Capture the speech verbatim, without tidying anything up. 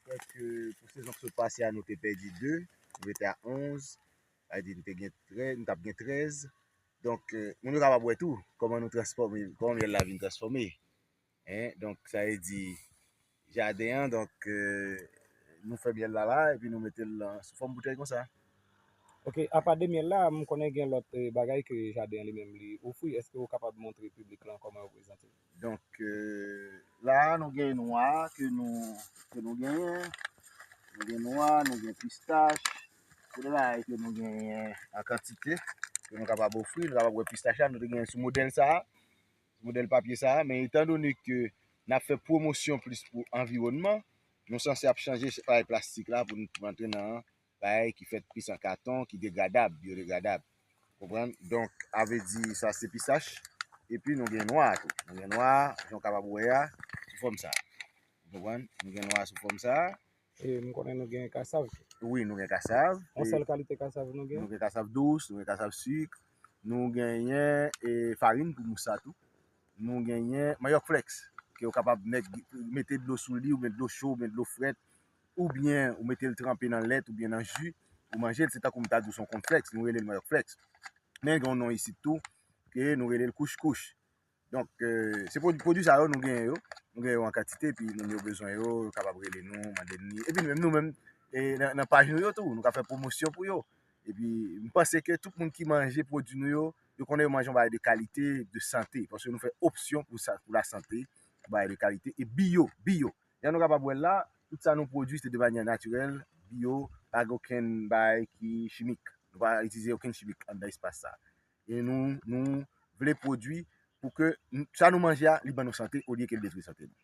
Donk, euh, pou sezon k sot pase a, nou te pèdi de, nou rete a onz. Sa vle di, nou te gen trèz, nou t ap gen trèz. Donk, euh, moun yo kapab wè tou kòman nou transfòme, kòman myèl la vin transfòme. Hein? Donk, sa vle di, jaden an, donk, euh, nou fè myèl la la, epi nou mete l lan, sou fòm boutèy konsa. Ok, apa de myèl la, m konnen gen lòt eh, bagay ke jaden an li menm li ofri. Èske ou kapab montre piblik lan kòman yo prezante? Donk, euh, la a, nou gen nwa ke nou, ke nou genyen. Nou gen nwa, nou gen pistach. Se de bagay ke nou genyen an kantite, ke nou kapab ofri. Nou kapab wè pistach la, nou te genyen sou modèl sa a. Sou modèl papye sa a. Men etandone ke n ap fè pwomosyon plis pou anviwònman, nou sanse ap chanje bagay plastik la pou n pou antre nan bagay ki fèt plis an katon, ki degradab, byodegradab. Konprann? Donk, avle di sa se pistach. Epi nou gen nwa tou. Nou gen nwa, jan w kapab wè a, sou fòm sa. Konprann? Nou gen nwa sou fòm sa. E m konnen nou gen kasav tou. Wi, nou gen kasav. Yon sèl kalite kasav nou gen? Nou gen kasav dous, nou gen kasav sik. Nou genyen e farin pou mous sa tou. Nou genyen manyòk flèks, ke w kapab mèt, mete dlo sou li, oubyen dlo cho, oubyen dlo frèt, oubyen ou mete l tranpe nan lèt, oubyen nan ji, ou manje l, se tankou m ta di w se yon kònflèks, nou rele l manyòk flèks. Men gen yon non isit tou, ke nou rele l kouch kouch. Donk, euh, se pwodui, pwodui sa yo, nou genyen yo, nou genyen yo an kantite, epi moun yo bezwen yo, yo kapab rele nou, mande n li. Epi nou menm, nou menm, e nan, nan paj nou yo tou, nou ka fè pwomosyon pou yo. Epi, m panse ke tout moun ki manje pwodui nou yo, yo konnen yo manje yon bagay de kalite, de sante, paske nou fè opsyon pou sa, pou lasante, pou bagay de kalite, e biyo, biyo. Jan nou kapab wè l la, tout sa nou pwodui se de manyè natirèl, biyo, pa gen okenn bagay ki chimik. Nou pa itilize okenn chimik anndan espas sa. E nou, nou vle pwodui pou ke n- sa nou manje a, li ban nou sante olye ke l detwi sante nou.